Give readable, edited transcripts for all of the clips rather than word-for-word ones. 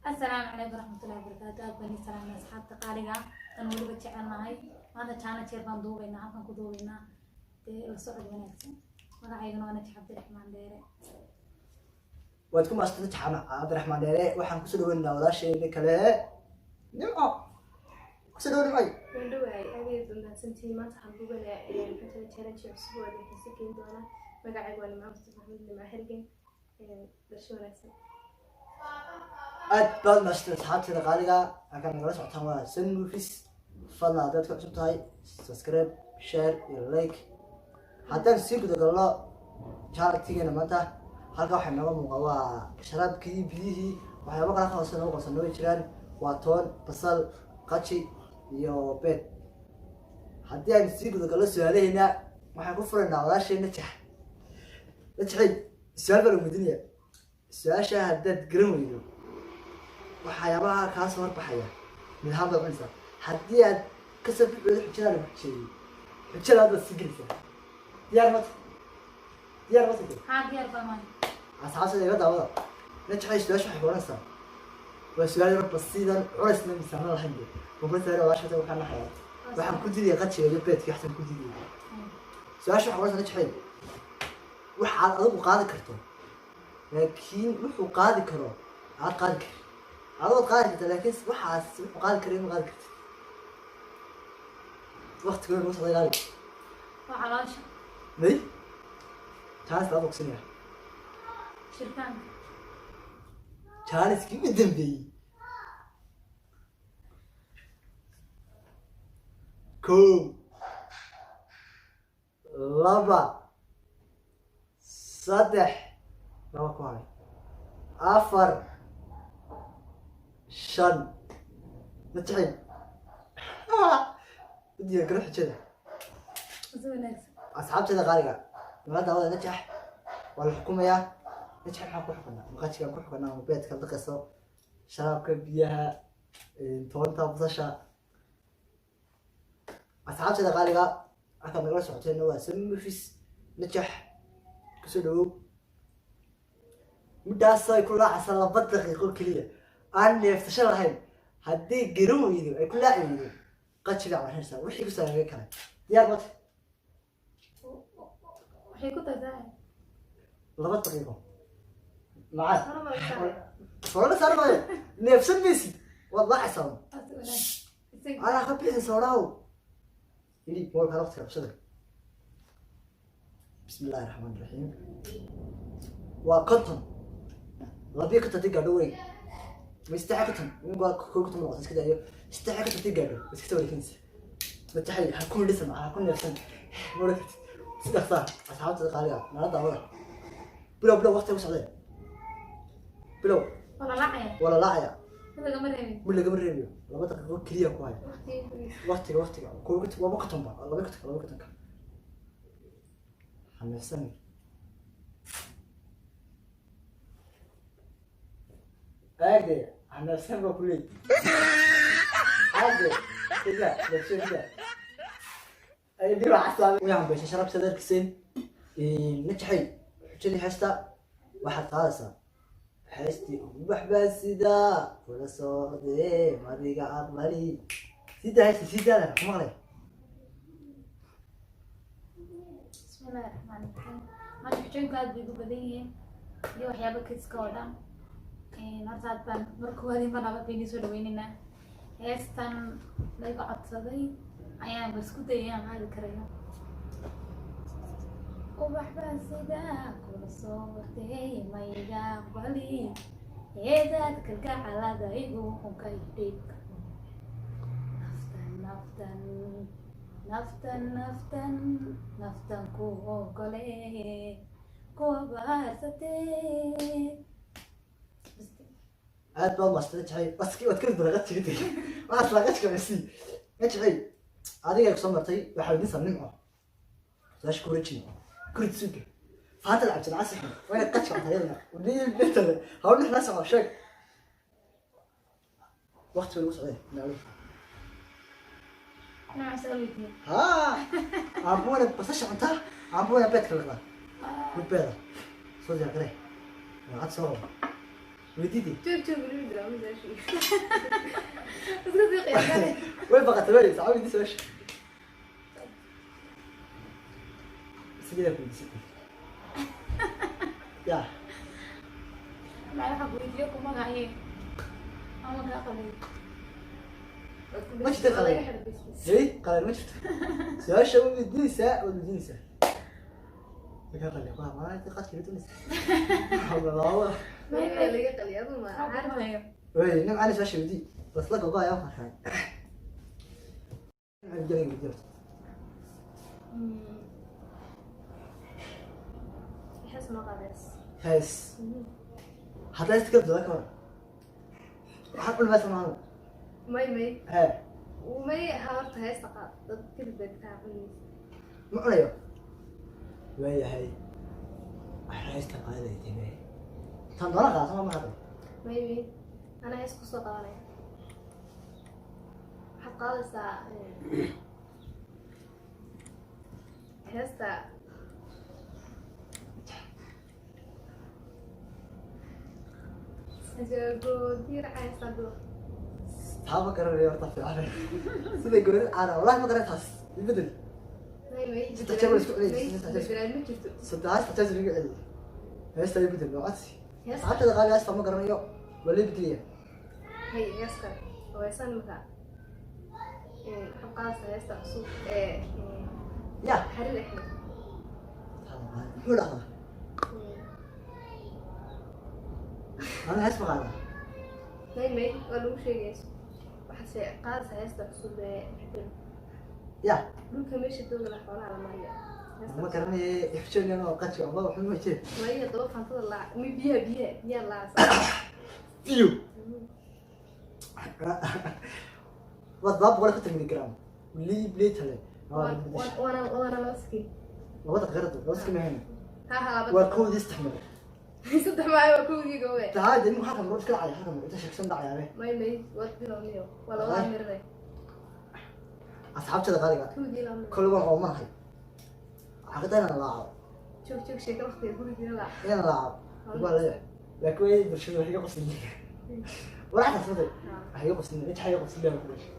Asalaamu calaykum waraxmatullahi wabarakaatu. Aad baan salaamay asxaabta qaaliga aan weliba jecelnahay. Maanta challenge yar baan duubaynaa, halkan ku duubaynaa. Dee la socod wanaagsan. Magacaygana waa Najax Cabdiraxmaan Dheere. Waad ku maasantay, Najax Cabdiraxmaan Dheere. Waxaan kusoo dhaweynaynaa walaasheena kale, Nimco. Kusoo dhawo, Nimcoy. Waan dhawahay, aad ayaad u mahadsantihiin. Maanta waxaan duubanayaa maxaa challenge cusub oo idin xiise gelin doona. Magacaygu waa Nimco Mustafa Axmed, Nimco Hergen. Barasho wanaagsan. Aad baad maasantay, asxaabteeda qaaliga. Halkaan nagala socotaan waa Sun Movies. Fadlan, haddaad ku cusub tahay, subscribe, share iyo like. Haddaan sii guda galno challenge-geena maanta, halka waxaa nooga muuqa waa sharaabkii, biyihii, waxyaabo kala hoose nooga qorsan way jiraan. Waa toon, basal, qaji iyo beed. Haddii aan sii guda galno su-aalaheena, waxaan ku furaynaa walaasheen Najax. Najaxay, su-aal baa lagu weydiinaya. Su-aasha haddaad garan weydo, waxyaabaha kaa soo horbaxaya mid ahaan baad cunaysaa. Haddii aad kasoo bixi weydo xujada lagu xujeeyey, xujada baad sii gelaysaa. Diyaar mata? Diyaar mata? Haa, diyaar baan maay. Asxaabtada iga daawada. Najaxay, su-aasha waxay ku odhanaysaa, waa su-aal yar basiidan, culaysna miisaano lahayn. De waan kula saari walaasha waxaan naxayaa, waxaan ku didaya qajiga iyo beedkii, waxaan ku didaya. Su-aasha waxay ku odhanaysaa, Najaxay, waxaad adigu qaadi karto laakiin wuxuu qaadi karo aad qaadi karin. Adood qaadi karta laakiin waxaas wuxuu qaadi karay ma qaadi kartid. Waqtiga nagu socda, ilaali. Waa caloosha. May, chance laad ogsinaya. Shirkaanka. Chance-kii u dambeeyey. Kow, laba, saddex, laba ku haray, afar, shan. Najacay, u diyaar garo xujada. Si wanaagsan. Asxaabteeda qaaliga, nala daawada. Najax waa la xukumayaa. Najax, maxaa ku xukunaa? Maqajigaan ku xukunaa ama beedka daqayso, sharaabka, biyaha, toonta, basasha? Asxaabteeda qaaliga, halkaad nagala socoteen waa Sun Movies. Najax, kusoo dhawow. Midhaasoo ay ku laacaysa 2 daqiiqo keliya, aan neefsasho lahayn. Haddii garan weydo, ay ku laaci weydo, qajiga cabanaysaa wixii ku saagaga kale. Diyaar mata? Waxay ku tahay 2 daqiiqo macaan. Hore ma la saaray? Soona saar maayo, neefsan maysid, waad laacaysaa. Si wanaagsan. Anaa ka bixin soodhaw idhi moolkaan waqtiga qabsada. Bismi illaahi raxmaan raxiim. Waa 50, 52 tii gaadho wareeg ma 53. Waa 51 noqota, iska daayo. 53 tii gaadho iska soo wareeginaysa. Mataxay, ha ku nidhisan, ha ku neefsan, ma odhan kartid. Si dhaqsaa. Asxaabtada qaaliga, nala daawada. Bilow, bilow, waqtiga ku socdee, bilow. Waa la laacaya. Waa la laacaya. Mid lagama reebin. Mid lagama reebiyo. 2 daqiiqo keliya ku haya. Waqtiga. Waqtiga, waqtiga 51, waaba 50 ba, 52, 52-ka xameesan. Aagde xameesan baa kuleey. Aagde ida nafsida ay dhiba casaabay. Way hambeysay sharab sadarkiseen. Najaxay, xujadii heesta waxaad qaadaysaa. Heestii ubax baa sidaa kula socdee, madiga aqbali. Sidaa heesta, sidaada ku maqlay. Bismillahi raxmaani raxiim. Maanta xujooyinku aad bay ugu badan yihiin iyo waxyaabo kiska oo dhan. Horta aad baan marka koowaad in baan bayni soo dhaweynaynaa. Heestan laga codsaday ayaan ba isku dayay inaan qaadi karayo. Ubax baan sidaa kula soo wartay, mayga aqbali, eedaad kalgacalada igu unkay dhibka. Naftan, naftan, naftan, naftan, naftan ku ogole, kuwa baarsatee. Aad baad maastada jacay. Waski waad kari doonaa qajiga tegey, waxaad laa qajiga cusii. Najacay, adiga kusoo martay. Waxaa idin Nimco su-aasha ku wareejin kurid suuga faanta la cabsan casixin. Waa inaad qajiga cuntaa iyadana udhiibintale hawl nixna soco. Sheeg, waqti baa lagu socday naalo. Noocaas aa weydiiyey. Haa, aabuwana basasha cuntaa, aabuwana beedka liqdaa. Mid beeda soo diyaar garee, warqad soo qabo. Weydiidi. Joog joog, weli bilaabin su'aashii. Iska sii qiyaasane. Way baqatay, way saxaab, weydiis su-aasha. Sideeda ku weydiisay ya. Macna waxaan ku weydiiyo kuma haye ama kaa qalay. Ma jirto qalay. Laga xidho business. Hey, qalay ma jirto. Su-aasha way weydiinaysaa, waad weydiinaysaa. Laga qalay waa maalinta qadka weydiinaysaa. Wallah. May laga qaliy aduu ma Waxaan kuma hayo. Wey, nimcani su-aasha weydii. Bas la gogo ayaa farxay. Nimca gelin weydiin horta. Hees noo qaadays. Hees. Haddaa iska dooda ka hor. Waxaad culmaysa maanta. May may. Hee, May ha, horta heesta qaad, dad kadib baad kaa cunaysa. Ma cunayo. Waayahay. Waxaa heesta qaadaya tebe. Tan doona qaada sama ma hadda. May may, anaa hees kusoo qabanaya. Waxaad qaadaysaa heesta Jagoodiraca bilo. Taa ma garanayo horta fiican. Sida gooni caana, wallahi ma garanay taas. Ibedel. May may. Saddex jeer waa isku celiyay, May saddex jeer. bedelaad ma jirto. Saddex jeer igu celiyay. Heesta ibedel waa codsi. Heesta. Asxaabtada qaali, heesta ma garanayo. Waa la bedelaya. Hay, hees kale oo heesaan marka waxaad qaadaysaa heesta cusub ee Ya. Xariir Axmed. Muxuu dhahdaa? Ana hees ma qaadaa. May may, waa lagu sheegaya. Waxaad qaadaysaa heesta cusub ee Ya. dhulka meesha dooga la xoolaha la mariyo. Heesta Ma cusub. garanayo ifjoogan oo qadka ama wuxuu ma jiro. Maya, daba fantada laac mi biyaha biyaha biyaha laacasa. Iyo. Waa 750 milligram. Lii lii tale. Waana laba skin. Laba daqiiqad, laba skin ma hayno. Ha ha, laba. Waa kowdii saddex mar. Saddex maayo, waa kowdii goowe. Tahay dee halka mar iska dhacaya, halka mar inta sheegsan dhacayaane. May may, waad bilowniyo, waa labada mirre. Asxaabtada qaaliga. Kowdii laba mir. Kolay waan oomanahay. Xaqida inaan laaco. Joog joog, sheeka waqtiga gurigiina laac. Inaan laaco. Waa leeyahay. Laakiin way bulshada wax iga qoslin. Waraxda smaday. Wax iga qoslin, inta iga qoslin baa ku dhashay.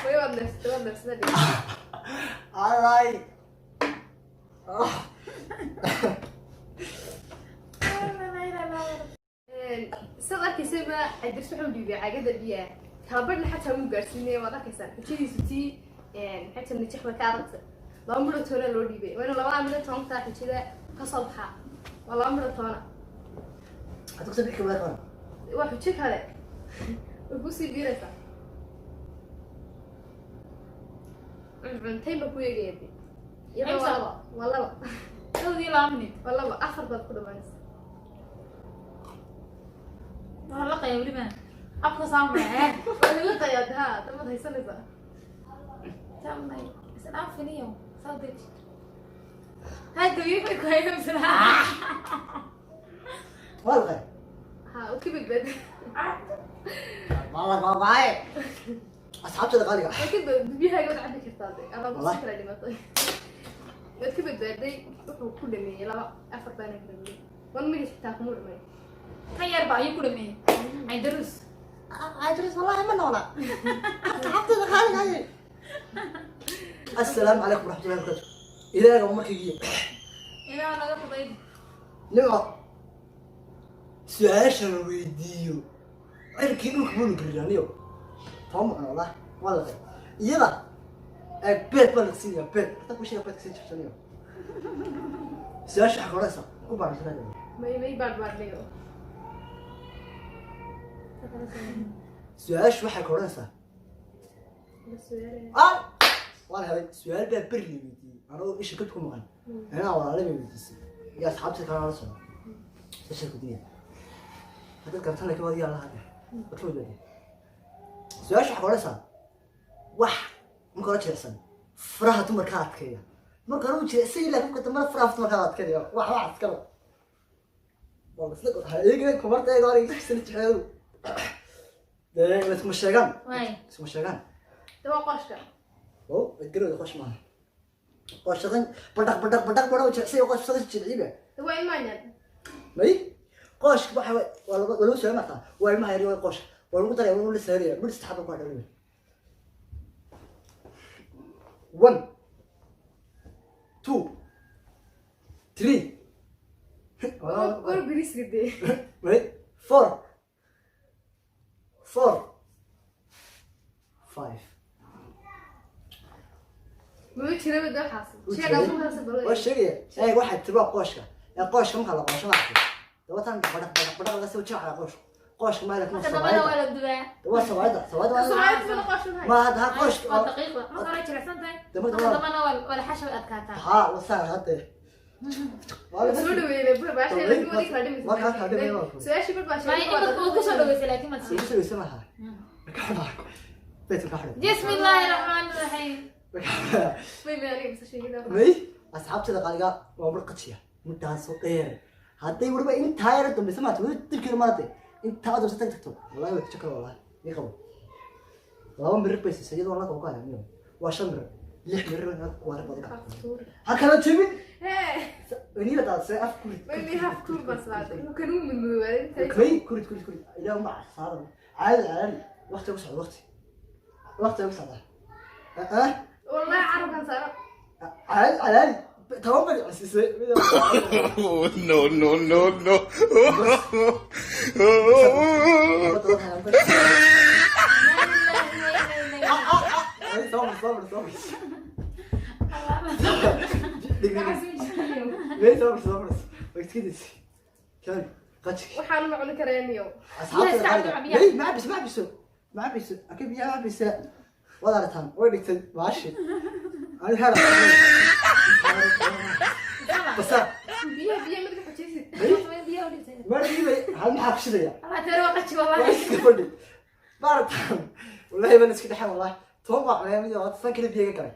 May, waad neefsatay, waad neefsatay. Alright. Ah. Sidaad arkaysayba, Cabdiris wuxuu dhiibay caagada biyaha, kala badhna xataa wuu gaarsiinaya. Waad arkaysaan xujadiisu tii maxay tahay, najax way ka adagta. Laba midho toona loo dhiibay, waa inuu labada midho toontaa xujada kasoo baxaa. Waa laba midho toona. Hadda ku soo bixi karaa qaran. Waa xujo kale, way kusii biiraysaa. Cuntayn baa ku eegaya de iyadoo waa laba, waa laba. Kowdii laba minute. Waa laba, afar baad ku dhamaanaysa. Waa la qaya weliba afka saamaya. Waa laga qayaa ha, damaad haysanaysaa. Tamay isdhaafiniyo soo deji hadda wiifay ku hayo misla. Waa la qay. Ha, u ka badbaad. Waa la baabaaye. Asxaabtada qaaliga. Waa ka badbaad, biyahaaga waad cabi kartaa de adaa Wallahi. kusi kala dhimatay. Waad ka badbaaday. Wuxuu ku dhameeyey laba, afar baana ka dhameeyey. 1 minute xitaa kuma dhumay. Kan yar ba ayuu ku dhameeyey Caydaruus. Idris wallahi ma noola. Asxaabtada qaaliga. Assalaamu calaykum waraxmatullahi wabarakaatu. Ilaaga markii Ilaa naga fudayd. Nimco su-aasha la weydiiyo cirkii dhulka buuna gelin aniyo toban macno wallah waa la qay iyada ee beed baa la siinaya, beed hata ku sheega, beedka sii jabsanayo. Su-aasha waxaa ka odhanaysaa ku baarsanaa. May may, baad baadnayo. Su-aasha waxay ka odhanaysaa La su'aalaya. Ah, waan helay. Su-aal baa beri la weydiiyey anagoo isha kad ku maqan, anaa walaalay bay weydiisay iyo asxaabta kalena la socda. Su-aasha ku diya haddaad gartan laakiin waad yaa lahaa, waad ka badbaadiya. Su-aasha waxaa ka odhanaysaa wax marka hore jilicsan faraha dumarka adkeeya. Marka hore uu jilicsan yahay, laakiin marka dambena faraha dumarka adkeeya. Wax iskaba waa isla ha eegina kumarta eega hore isla jecel. Dee iskuma sheegaan. Waay. Iskuma sheegaan. De waa qooshka. Oo garowda qosh maaha. Qooshadan badhaq badhaq badhaq badhaq jilicsan, qoosh sada jilciba. De waa ilmaanyar. May, qooshka waxa waa lagu soo martaa, waa ilmaha yar, waa qooshka waa lagu daraya, waa lagu saaraya mid saxaba ku hadhay. One, two, three. War birisri dee. Wait, four, four, five. Maba jiraba de waxaas. Wuu Sheeg jiray. aduu haase balo. Waa sheegaya, eeg, waxay tiri waa qooshka. Ee qooshka marka la qoosho, maaragtay, dabatan badhaq badhaq badhaq laga soo jilcaya qooshka. Qooshka ma laakiin Marka dambana waa sawaayada la dubaa. Waa sawaayada, sawaayada waa Soomaalida mana qoosh lahayn. Ma hadda ha qooshka. Waa daqiiqda. Marka hore jilicsan tahay. Dee marka Marka dambana waa la xasha, way adkaataa. Ha, wasaa hadde. Waa la Soo dhaweeyay baasha, laakiin wali kala dhimaysa. Waa kala dhimay, waa kala. Su-aashii bar baa Ma sheegay. imika waa kusoo dhaweysay, laakiin maad Soo sheegin. soo maaha. Ka xunaa. Beedka ka xunaa. Bismillaahi raxmaani raxiim. May may, aniga bas sheegida. May, asxaabtada qaaliga, waa mar qajiya middaasoo dheer. Hadday weliba intaa yara dambaysa maata, weli dibkeeda maaragtay intaa dambaysa tag tagto, wallahi way kajakala, wallahi ii qabo. Laba mirir bay siisay iyadoo la ku haya. Waa shan mirir, lix mirir waa rag badan. Ha kala jebin. Hee. Iniga daadsay af kurid. May may, haf kuur baan salaaday. Kan uu midmadoobaday inta. May, kurid kurid kurid, ilaah ma saaran. Caadi caadi, waqti ku socda, waqti waqti ku socda. Ah. Wallahi carabkan saaran. Caadi caadi, 10 bal siisay. Oh, no, no, no, no. Laa ilaaha illa Allah. صبر صبر صبر. Waxaas ma jirto. ليه؟ صبر صبر، وقت كان قتك. Waxaan ma cuni karaya niyow. اصحاب. يستعملوا عمياء. ليه؟ ما عبس ما عبسوا ما عبسوا اكيد يا عبس ولا رتان وين دكتور ماشي انا هلا بس. Biyaha biyaha mid ka xujaysid. Biyaha u dhigtay. ما ادري هل maxaa ku shidaya. Allah tare waa qaji wallahi. Iska fadhi maaratan, wallahi baan iska dhexan, wallahi toban baa cunaya mid waa san kale biyo ka galay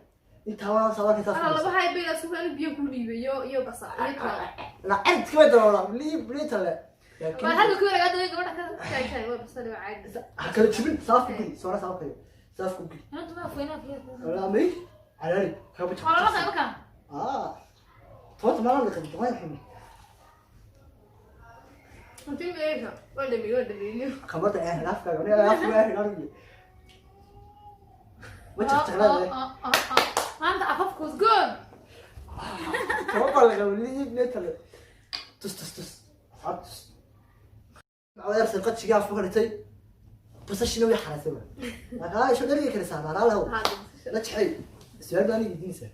intaa waa sababta taas. Ana laba hay bayna suuqa anu biyo ku dhiibay iyo iyo basa iyo toon. La cid kama daloola liib liitale. Waa halka ku yaraga daway gabadha ka. Shay shay, waa basal, waa caadi. Ha kala jibin, saaf ku geli soona, saaf ku saaf ku geli. Inantu ma foynaa fiya. Wala may calaali kaba. Waa laba qayb ka. Ah, tobanka maalin la qabto waa xumi. Intii meesha waa dhameeyay, waa dhameeyay. Khamarta ee afka aniga afka ee aniga ma jirtaa. Maanta afafku good. Toban baa la qabo liib liitale, tus tus tus, asxaab tus. Macawada qadsiga afka ka dhigtay, basashina way xaraysay ba laakiin isho dherigi karaysaa maalaalow. Hada. La jexay su-aal baa aniga weydiinaysaa,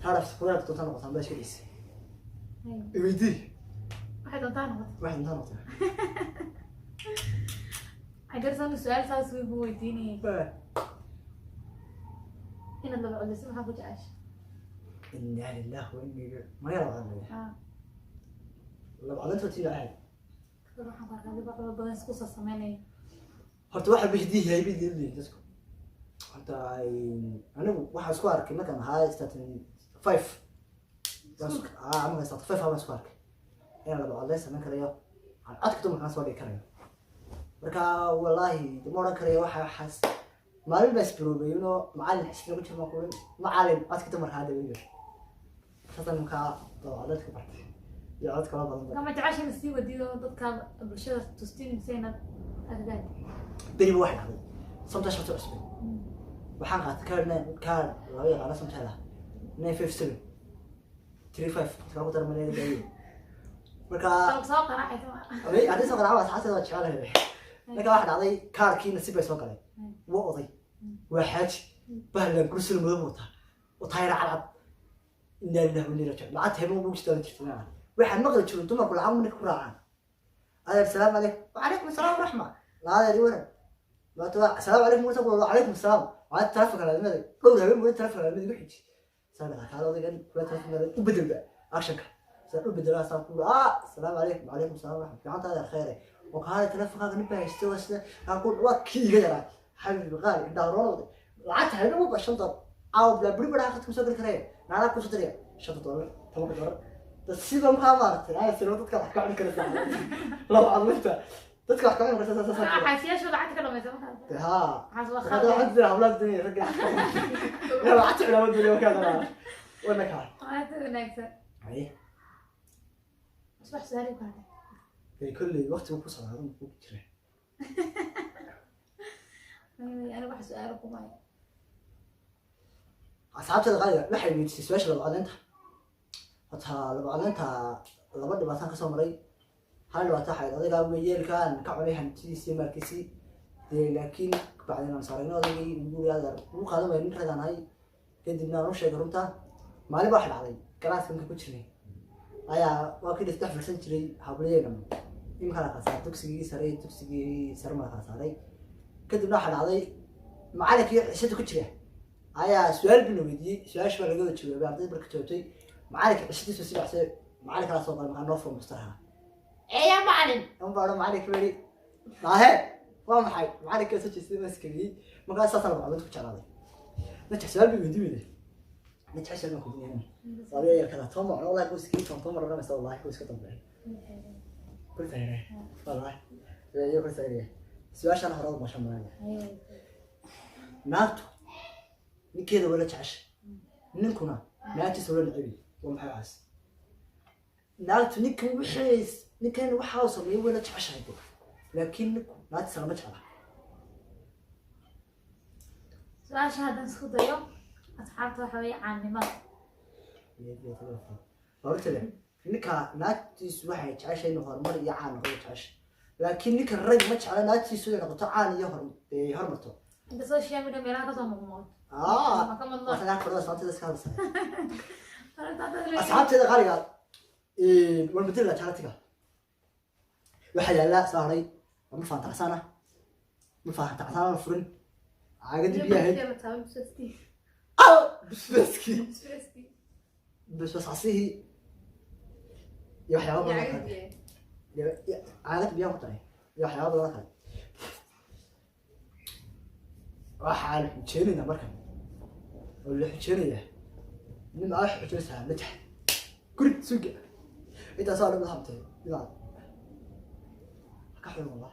taaraf khudaarta doontaa noqotaa baa iska dhigaysa iweydii. Waxay doontaa noqoto. Waxay doontaa noqotaa. Cadirsan su-aal saas way buu weydiinayay. Inaad laba codeyso maxaa ku jecesha? Inaa lillahi wa inna ilayhi maya laba codlaya. Ah. Laba codinta tii ahayd. Gabadha waxaan ku arkaa adigo waxba badan isku soo sameynaya. Horta waxa bixidii yahay bay leeyihiin dadku. Horta anigu waxaan isku arkay markaan ahaa starting five, markaan starting five baan isku arkay inaan laba codlay samayn karayo, aan codka dumarkaan soo dhigi karayo. Marka wallaahi ma odhan karayo waxa waxaas. Maalin baa isbaroobay inoo macalin xisbi ku jiro, ma kurin macalin codka dumarka hadda weyn saasaan markaa laba codleed ka bartay iyo cod kala badan. Kama jecesha in sii wadido dadka bulshada tustiin mise inaad agagaad? Beriba waxay dhacday samta shaqo cusub waxaan qaatay kaar nine, kaar laba yaqaano samteeda 95735 kala ku darmanayda baayo marka. Soo qaraacaysa ma? Abay haddii soo qaraaca asxaabteeda waa jecelahay. Marka waxa dhacday kaarkii nasiib bay soo galay. Waa oday, waa xaaji bahlan kursil madow wataa oo taayira cadcad. Inaa lillahi wa inaa ilaihi raajicuun. Lacagta habeen ugu jirtaa jirta waxaan maqli jirin dumarku lacag ninka ku raacaan. Adeer, salaamu calaykum. Wacalaykum asalaam waraxma. Laadeer waran. Salaamu calaykum wacalaykum asalaam. Waxaa taleefonka laadimada dhowr habeen weli taleefonka laadimada igu xiji saan dhahaa kaala odaygan kula taleefonka u bedelba actionka saan u bedelaa saan ku ah salaamu calaykum, wacalaykum asalaam waraxma, fiican tahay khayre oo kaale taleefonkaaga nin baa haystay. Waa sida aan ku waa kii iga yaraa xabiibi qaali indhaha roonooda lacagta habeen ugu 5 dollar caawa bilaa beri baraha khadka soo geli karaya naalaa kusoo diraya $5, $10 dad sida maxaa maaragtay ay siro dadka wax ka cuni karaysaa laba cadlinta. Dadka wax kama cuni kartaa, saas. Xaasiyaashu lacagta ka dhamaysa markaas. Haa. Waxaas waa Hada khalad. Waxaan jira hablaha dunya ragga yaa lacagta cunaa dunya markaa dara wana kaa. Aad u wanaagsan. Haye. Subax su'aal ku hadhay. Dee kolley waqtigu ku socdaa adun ku jira. Aniga wax su'aalo kuma hayo. Asxaabtada qaaliga, waxay weydiisay su-aasha laba codeynta. Horta laba codeynta laba dhibaataan kasoo maray. Hal dhibaato waxay ahayd odaygaa weyeelkaan ka cunay hantidiisii iyo maalkiisii dee, laakiin bacdeen aan saarayno odaygii ugu yiri adeer ugu qaadan waaya nin ragaan ahay. Kadibna aan u sheegay runta. Maalin baa waxa dhacday galaaska marka ku jirnay ayaa waa kii dhex fadhiisan jiray habliyeyna. Iminka la kala saaray dugsigii sare iyo dugsigii sare ma la kala saaray. Kadibna waxaa dhacday macalinkii xiisada ku jira ayaa su-aal bina weydiiyey. Su-aasha baa laga wada jawaabay, ardayda marka jawaabtay macalinka cishadiisu si dhacsay. Macalin kalaa soo qalay, maxaa noo furo mustaraha eeya macalin un baa odhan. Macalinka baa yidhi naahe waa maxay? Macalinka soo jeestay maskariyey. Markaas saasaan macluumaad ku jeclaaday. Najax, su-aal bay weydiin weyday. Najax, su-aal baan ku weydiinaya. Waa yar kala toon macno wallahi qoyskii toon toon mar odhanaysa wallahi qoyska dambe kulta yare wallahi iyo kulta yare. Su-aashaan hore u mashan maanaya. Naagtu ninkeeda wala jecesha, ninkuna naagtiisa wala necbi, waa maxay waxaas? Naagtu ninkan wixii ninkan waxa uu sameeyey wala jeceshahay de, laakiin ninku naagtiisa lama jecla. Su-aasha haddaan isku dayo, asxaabta, waxa weeye caannimada. Horta le ninka naagtiisu waxay jeceshahay inuu horumar iyo caan noqdo jecesha, laakiin ninka rag ma jecla naagtiisu inay noqoto caan iyo hormarto. Inta social media meelaha kasoo muuqmuuqdo. Ah. Ma ka madlo. Waxaan naag fadhida asxaabteeda iska hadlaysaa. Asxaabteeda qaaliga, waan bedeli lahaa jaalatiga. Waxaa yaallaa soo haray waa mid faantacsaan ah, mid faantacsaan aan furin caagadii biyo ahayd. Aw, basbaaskii, basbaas casihii iyo waxyaaba badan oo kale. Caagad biyaha ku tahay iyo waxyaaba badan oo kale. Waxaa la xujeenaynaa markan oo la xujeenayaa nin aa xujeynaysaa najax guri suga intaasaa dhan habtay inaad ka xun wallah.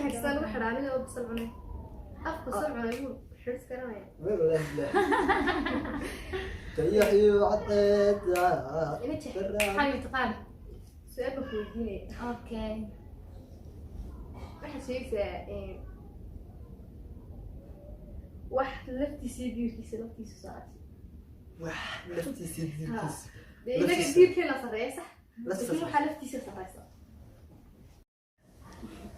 Xidhsaan ugu xidhaa aniga oo basal cunay, af basal cunay buu xidhis garanaya. Wallahi billah dayaxiyo cadceeda. Ina jeex. Xabibti qaali. Su-aal baan ku weydiinaya. Okay. Waxaad sheegaysaa wax laftiisa iyo diirkiisa laftiisa socotay. Wax laftiisa diirkiisa. Dee inaga Laftiisa. Diirkeena sarreeya, sax? Laftiisa. Laakiin waxaa laftiisa sarreysa.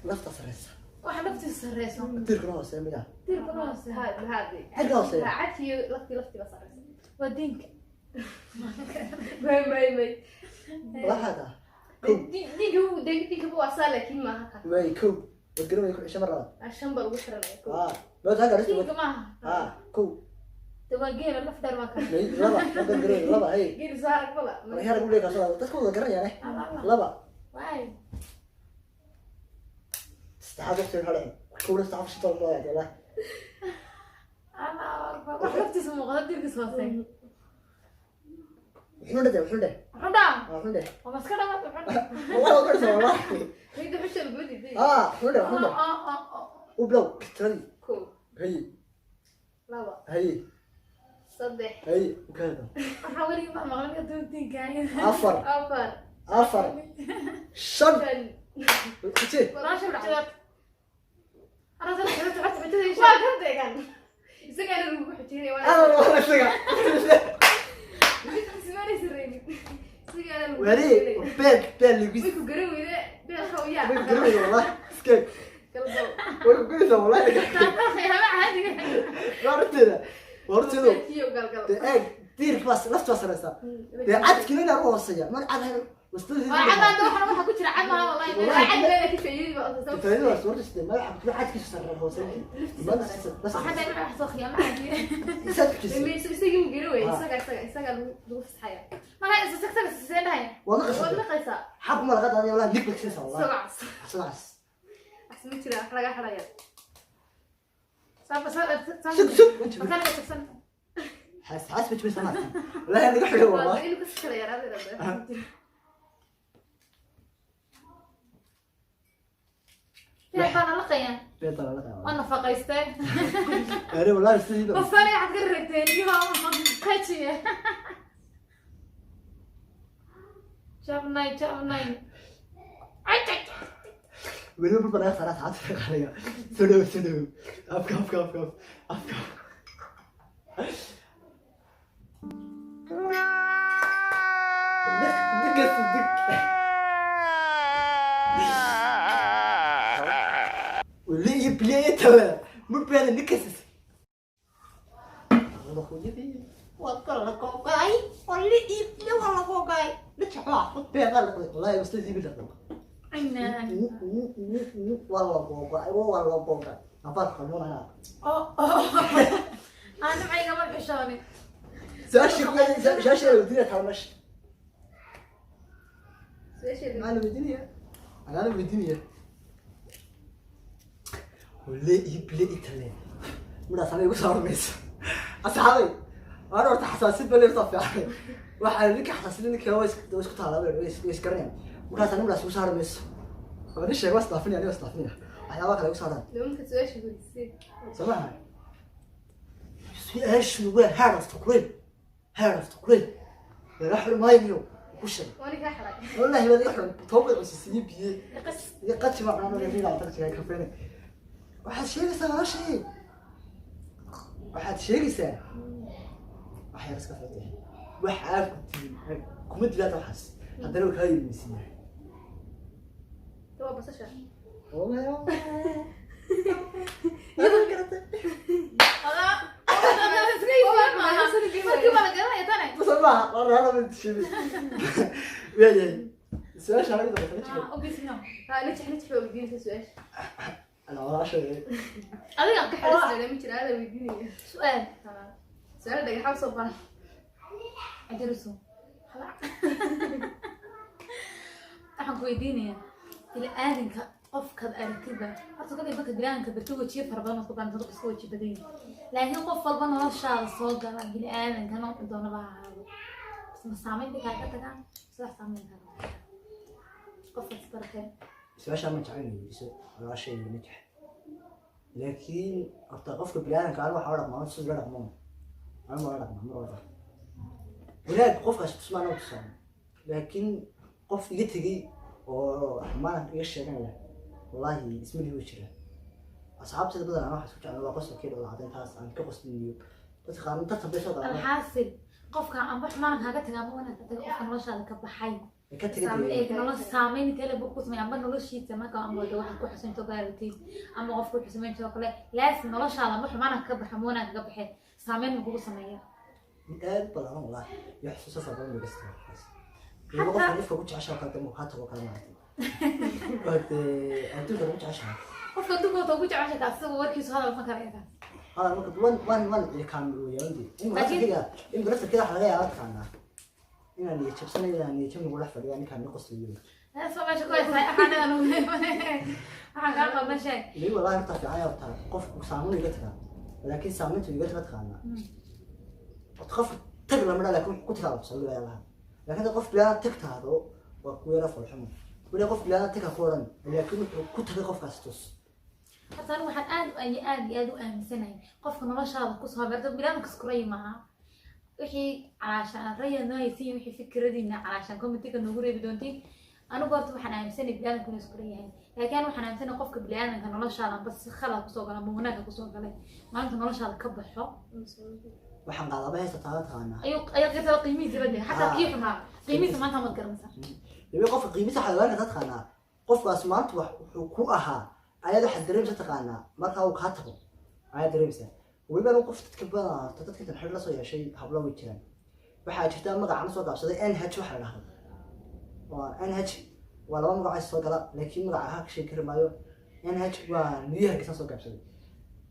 Lafta sareysa. Waxa laftiisa sarreyso. Diirkuna hooseeya miyaa? Diirkuna hooseeya. Ha haade. Xagga hooseeya. Ha, cadkiyo laftii baa sarreysa. Waa diinka. May may may. Waxaada kow. Diinka wuu diinka buu asaa, laakiin maaha ka. Way kow waad garan ku cisho mar labaad. Ah, shan baa lagu xiranaya kow. Ah, ma tahay garis. Diinka maaha. Ah, kow. De waa geela laf dheer waa kan. May laba ma garan laba hey. Geeli soo arag bala. War heer ugu leeyahay soo dadka wada garanayaan eh. Allah Allah. Laba. Waay. Saddexaad waqti hore kow la sax shito loo yahay wallahi. Allah akbar. Wax laftiisa muuqda diirkiisa hooseeya. Wuxuu dheh, wuxuu dheh. Wuxuu dhaa. Wuxuu dheh. Waa maska dhamaad wuxuu dhaa. Wallahi waa garsan wallahi. Midda xusha lagu diiday. Ah, wuxuu dheh, wuxuu dheh. Ah, ah, ah. U blow tiradii. Kow. Hay. Laba. Hay. Saddex. Hay u kaada. Waxaa weligii baa maqlan adduun diinka. Afar. Afar. Afar, shan. Shan. Kuje. Walaasha xujada. Arasa xujada xujada Waa isha. ka degan isagaana lagu xujinaya. Ana waa isaga. Ismaanay sarreynin, isagaana lagu wari xujinaya. Beel beel lugis. Way ku garan weyde beelka u yaa. Way ku garan weyde wallahi iska. Galgal. Way ku garan wallahi. Khiyaamo caadiga. Horteeda horteedu. Beelkiyo galgal. Dee eeg, diirka baa lafta baa sareysa dee, cadkina inaa u hooseeya mar cad hayn wastadii. Waa cad hadda waxana waxa ku jira cad maaha wallahi. Wallahi. Cad leeda ka faa'iidada baa osasa. Faa'iidada waa suurta sidee madaxa kutuba cadkiisu sarreeya hooseeya. Laftiisa. Waxaa tahay wax soo khiyaamo caadiga. Isaad kujisay. Isagii mu garan weyde. Ah. Isaga lagu fasaxaya. Marka isa sagsaga siseenahay. Waad la Waad qasabtay. liqaysaa. Xaq ma laga qaaday wallahi, nig bagsiisa wallahi. Isagoo cas. Asagaas. Cas ma jira wax laga xidhaya. Saaba saaba. Sug sug. Marka la sagsan. Xaas xaas bajbay sanaad wallahi naga xidhay Waa wallahi. inuu kasi kala yaraada. Beer baa la laqayaa. Beer baa la laqayaa. Waa nafaqaystee. Are wallahi sidii Basali waxaad ka ragteen iyo qajiya. Jabnay jabnay. Ay, ay. Weliba marba laga saaraa saacadda qaaliga. Soo dhow, soo dhow, afka, afka, afka, afka. Dik digas dik. Weli iyo biyo tawa murbeeda nikasis. Wallahi ustadii bi dhaqan. Aynaan. Waa la googo'ay, waa la googo'ay. Abaad xanuunaya. Oh, oh. Aan nimcayga ma xishoonin. Su-aashii la weydiinaya taa meesha. Su-aasheeda. Maxaa la weydiinaya? Anaa la weydiinaya. Wale iyo bile itale. Midhaas aniga igu saaran mayso. Asxaabay, waan horta xasaasid ba leertaa fiican. Waxaa ninka xasaasid ninka waa isku taalaa, way isgaranayaan. Markaas aniga midhaas igu saaran mayso. Waa nin sheeg, waa isdhaafinaya, aniga waa isdhaafinaya. Waxyaabaha kale igu saaran. Nimanka su-aasha weydiisay. Samaha. Su-aashu waa head of the grave. Head of the grave. Laga xurmaayo ku sheeg. Waa ninkaa xidhay. Wallahi waa laga xurmay. Toobad cusub iyo biyo. Qas. Iyo qaji baa cunaa laga dhigaa tarjiga kafeene. Waxaad sheegaysaa walaashay. Waxaad sheegaysaa. Wax yar iska fadhiya. Wax aad ku dilin. Kuma dilaad waxaas. Haddana way kaa iibinaysiin. Waa basasha. Markii baa la garanaya tane. Basal maaha, waa raana mid shibi. Waayahay. Su-aasha anaga dambe kala jiro. Ah, obviously no. Ha, Najix, Najix baa weydiinaysa su-aasha. Ana walaashay. Adiga Ka xidhay ma jira, adaa weydiinaya. Su'aal. Su-aal dhagaxaan soo baran. Ajariso. Waxaan ku weydiinayaa bini'aadanka qofkaad aragtidba horta kolay marka bini'aadanka barto wejiyo fara badan ku baran, dadku iska weji badan yihiin, laakiin qof walba noloshaada soo gala bini'aadanka noocu doonaba ha ahaado, bas ma saameyn bay kaaga tagaan sidax saameyn kaaga tagaan qofkaad isbaratee? Su-aasha ma jecel inay weydiiso walaashay Najix, laakiin horta qofka bini'aadamka aniga waxaa la dhaqmaa siduu la dhaqmo, aniga la dhaqmaa mar walba wanaag qofkaas tusmaan oo tusaan, laakiin qof iga tegey oo xumaan iga sheeganaya wallahi isma lihi jira. Asxaabteeda badan ana waxaa isku jeclaa waa qosolkeeda wada cadayntaas aan ka qoslinayo dadka qaar tartan bay soo galaan. Alxaasil qofka amba xumaan kaaga taga amba wanaag ka taga, qofka noloshaada ka baxay ka tegay ee nolosha saameyn intee le'eg buu ku sameeya amba noloshiisa marka amba wada waxaad ku xusaynto ka aragtid ama qofku xusameynto oo kale laasim noloshaada amba xumaana ka baxa ama wanaag kaga baxee saameyn buu kugu sameeya. Mid aad u badan wallahi iyo xusuuso fara badan bay ka sitaa waxaas. Weliba qofka ifka ku jeceshaha kale dambe kaa tago kale maaragtay. Waad adduunka ugu jeceshahay. Qofka adduunka wata ugu jecesha kaas isagu warkiisu hadal ma karaya kaas. Hala marka wan iyo kaan weeyaan in laftirkeeda, in laftirkeeda waxa laga yaabaa taqaanaa inaan niyad jabsanayo, inaan niyad jab nagu dhex fadhiya ninkaan ni qoslayo. Soo meesha ku haysaa waxaan waxaan kaa qaldan sheeg. Weli wallahi horta fiican ayaa horta qofku saameyn iga tagaa, laakiin saameyntu iga taga taqaanaa horta qof tag lama dhaa, laakiin wuxuu ku tagaa tusaale lahaa, laakiin hadda qof bilaa tag taado waa ku yara foolxumo. Weli qof bilaa tag ha ku odhan, laakiin wuxuu ku tagay qofkaas tus. Horta anigu waxaan aad iyo aad iyo aad u aaminsanahay qofka noloshaada kusoo beerta bilaamka iskuray maaha. Wixii calaashaan raya noo haysiin, wixii fikradiina calaashaan commentiga noogu reebi doontiin. Anigu horta waxaan aaminsanahay biniaadamku inuu iskuran yahay, laakiin anigu waxaan aaminsanahay qofka biniaadamka noloshaada amba si khalad kusoo gala amba wanaagka kusoo galay maalinta noloshaada ka baxo Waxaan qaadaba haysta taada taqaanaa ayuu ayaa qirtada qiimihiisa bade xataa kii xumaa qiimihiisa maanta maad garanaysaa. Weli qofka qiimihiisa waxaad ogaan kartaa taqaanaa qofkaas maanta wax wuxuu ku ahaa ayaad waxaad dareemaysa taqaanaa markaa uu kaa tago ayaad dareemaysaa. Weliba anigu qof dadka badan horta dadka intan xidh la soo yeeshay hablo way jiraan. Waxaa jirta magaca soo gaabsaday NH waxa la dhahdo waa NH, waa laba magac soo gala, laakiin magaca ha ka sheegi kari maayo. NH waa New Hargeysa soo gaabsaday.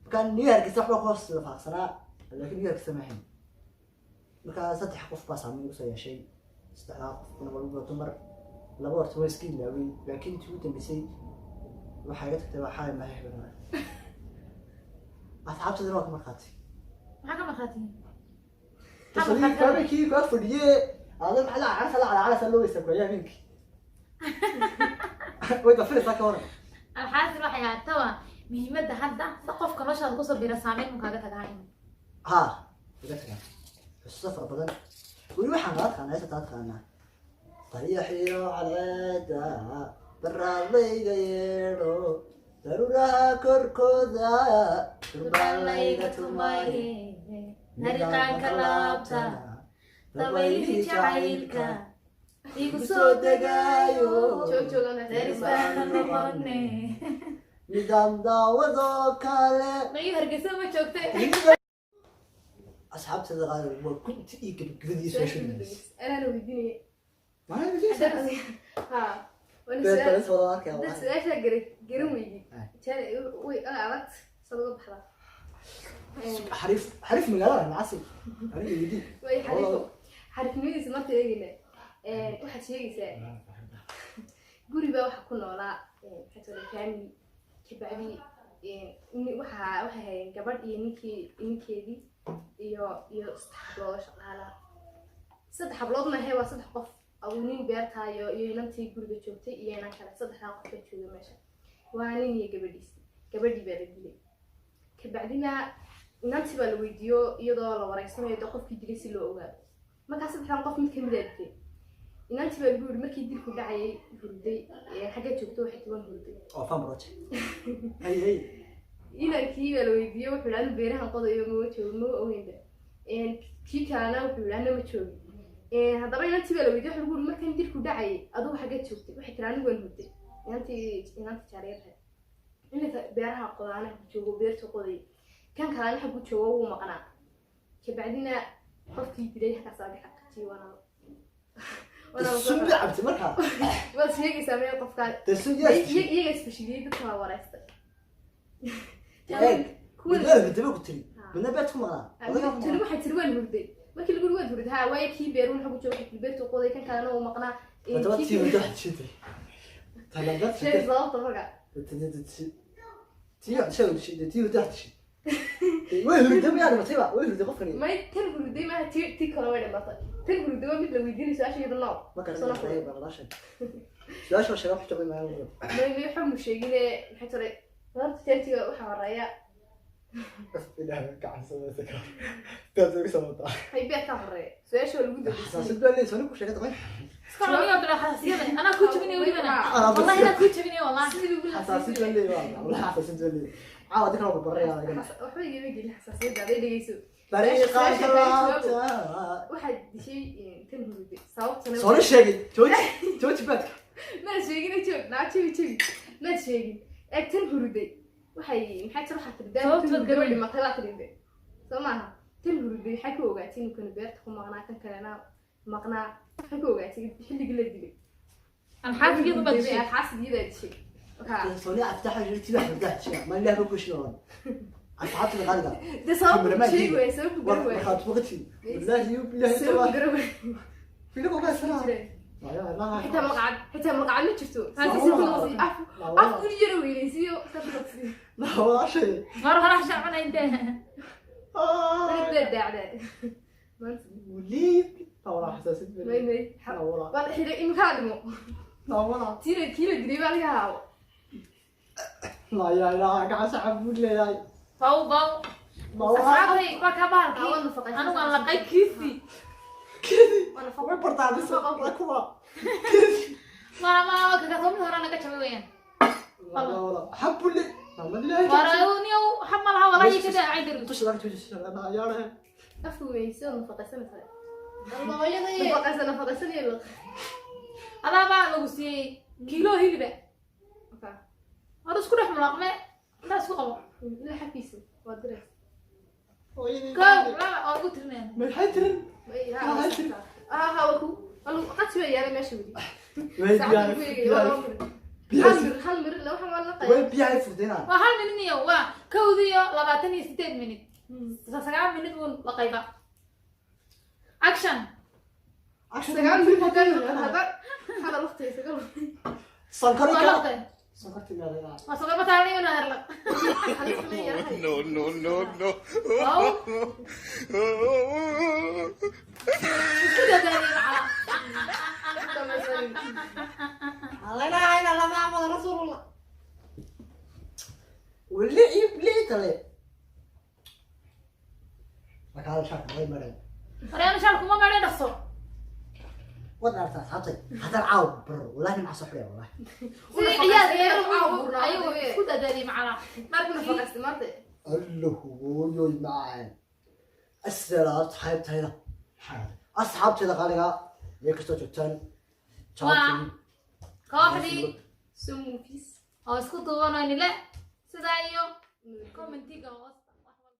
Marka New Hargeysa waxba ku hoos faaqsanaa, laakiin New Hargeysa ma ahayn. Marka saddex qof baa saameyn igu soo yeeshay, saddexdaa qofna walba dumar, laba horta waa iska ilaaway, laakiin intii ugu dambeysay waxaa iga tagtay waa xalay maaha hebel. Asxaabtadana waa ka markhaati. Maxaa ka markhaati? Habeenkii kaa fadhiye adan maxaa la carsa la calacalasa loo weysaa kuwayaa habeenkii way dafiraysaa ka waran. Alxaasil waxay ahaataba muhiimadda hadda sa qofka noloshaada kusoo bira saameyn mun kaaga tagahayn. Haa, iga tagaan xusuuso fara badan weli waxaan kaa taqaanaa heesta taa taqaanaa dayaxiyo cadceeda baraadlayga yeedho daruuraha korkooda durbaan layga tumay dariiqaanka laabta dabaylihii jacaylka igu igu soo soo degaayo degaayo Joog joogan. Daris baana noqone. Nidaam daawadoo kale. Mayu Hargeysa ma joogtay? Asxaabteeda qaar waa kunti iyo gabagabadii soo sheegaysa. Anaana weydiinaya. Maalin Ha. Waana beer su'aal. balis wada arkaya. Dad Wallahi. su-aasha garan weydid. Ah. Way adag sad uga baxdaa. Xariif xariif magaalada macasi aniga weydii. Way xariifo. Xariifnimadiisa marka eegayna. Waxaad sheegaysaa guri baa waxa ku noolaa maxay tole family kabacdi waxay hayeen gabadh iyo ninkii ninkeedii iyo saddex hablood oo shaqaala. Saddex hablood maahe, waa saddex qof abuu nin beertaa iyo inantii guriga joogtay iyo inan kale. Saddexdaa qof baa jooga meesha, waa nin iyo gabadhiisi. Gabadhii baa la dilay. Kabacdina inantii baa la weydiiyo iyadoo la wareysanayo dee qofkii dilay si loo ogaado. Markaa saddexdan qof mid kamid aa dilay. Inantii baa lagu yidhi markii dilku dhacayay hurday xaggee joogto? Waxay tiwan hurday. Oo fan project hey hey. Inankii baa la weydiiyey, wuxuu yidhi anu beerahan qodayo ma joogo, ma ogeynba. Kii kalena wuxuu yidhi ana ma joogin. Haddaba inantii baa la weydiiyey, waxa lagu yidhi markan dilku dhacayay adigu xaggee joogtay? Waxay tiri anigu waan hurday. Inantii jaariyad ahayd inanka beeraha qodaana ku joogo beerta qodayay, kan kalena xaggu joogo wuu maqnaa. Kabacdina qofkii dilay halkaas laga xaqiijiyey waana Sun bay cabtay markaa. Waad sheegaysaa meel qofkaa Dee sun yaa iyaga isfashiliyey, dadka waa wareystay. Eeg. Kuwan Midna hurday ku tiri, midna beed ku maqnaa, odagaa ku tani maqnaa. Waxay tiri waan hurday. Markii lagu yiri waad hurday, haa, waayo kii beeruun xagu joogo kii beertu qoday, kan kalena uu maqnaa. Haddaba tii hurday waxaad sheegtay talabaad. Sheeg sababta marka. Tii sheeg tii hurday waxaad sheegtay way hurday miyaa dhimatay ba way hurday qofkani. May, tan hurday maaha, tii kale way dhimatay. Tan hurday waa mid la weydiinayo su-aasha iyada nooc. Ma garanay baqdaashan su-aasha waa sheega wax jabay maayo. May, waxa mu sheegine maxay tore horta teentiga waxaa horeeya. Ilaahay ka cabsanaysa ka taas ugu sababta. Hay, beerkaa horeeya su-aasha waa lagu degeysiiyey. Xasaasiyad baa leeyahay soo ku sheegay toban. Iska cuniyo bila xasaasiyada anaa kuu jabinaya welibana. Anaa wallahi anaa kuu jabinaya wallahi. Sidii lagu Xasaasiyad baa leeyahay wallahi, xasaasiyad baa leeyahay caawa dadka waa baraya adiga. Waxba igama gelin xasaasiyadda aday dhegeyso. Dariiqa kalaabta. Waxaad dishay tan hurday sababtana. Soo sheegay jooji jooji baadka. Maad sheegin, joog naa, jabi jabi maad sheegin. Eeg, tan huruday waxay maxay tiro waxaa tiri Sababta tan hurday way garan. Dhimatay baa tiri de soo maaha? Tan huruday waxay ku ogaatay inuu kana beerta ku maqnaa, kan kalena maqnaa. Waxay ku ogaatay xilligii la dilay. Alxaafiyadu baad dishay. Alxaasidiyada dishay. Soo aftaxa jirti wax hurdaa jira ma ilaah ku sheegay asxaabta qaaliga. De sababta sheegi waay, sababta garan waay. Waxaad waqti wallahi billahi. Sababta garan waay. Filiko ka sana. Xitaa malqacad ma jirto. Halka Si ku noqsi af af uu yara weynaysiyo saas ku noqsi. Walaashay. Mar hore hasha cunay intee. Weli daacdaa maanta. Waliib walaa xasaasiyad. May walaa. Waa la xiray imkaa dhimo. Walaa. Tiina kiila dilay baa laga haabo. La ya la gacan sacab buu leeyahay. Baw baw. Asxaabtay waa kaa bahalkii. Waa nafaqaysan. Anigu aan laqay kiisi. Kedi. Waa nafaqo. Way bartaa bisa waa kuwa. Ma ma kaga soo mid hore naga jabay weeyaan. Walaa xab buu leeyahay. Waraaniyow waxa ma laha wallahi ka daacay darbi. Tusha laga tusi la yaare. Afku weynaysiyo nafaqaysanaysaa. Hooyaday. Nafaqaysan nafaqaysan iyo Adaa baa lagu siiyey kiilo hiliba. Hore isku dhex mulaaqme intaa isku qabo. Ilaa xafiisa waa diraysa. Hooyadii. Kow laba oo ugu tirinayaan. Maxay tirin? Ha waa ku qati baa yaala meesha weli. Way Saacad biyaha ku eegay, waa laba mir. biyaha Hal mir la waxaan waa la way qayb. Biyaha furdeenaa. Waa hal minid iyo waa kowdii iyo 28 minid, 9 minid buu la qayba action. 9 mir hadda hada waqtiga 9. Sankari waa ka laqay. Sankarti meelaha. Waa soo bataalay inuu herla. No, no, no, no. Wow. Isku dadaalay macala. La ilaha illa allah Muhammad rasuulullah. Weli tale. Marka hada shaarka way mareen. Horeana shaar kuma meedhay, dhaqso. Waad aragtaa asxaabtay, haddaan caaw baro, wallahi nimca soo xidhaya, wallahi. Sidii ciyaalka ayuu isku dadaadiyay macnaa. Markuu nafaqaystay maanta. Allahu hooyoy macaan. Asalaam asxaabtayda. Asxaabtayda qaaliga, meel kastoo joogtaan. Waa kooxdii So Movies oo isku duubanoo nile sidaa iyo commentiga hoos.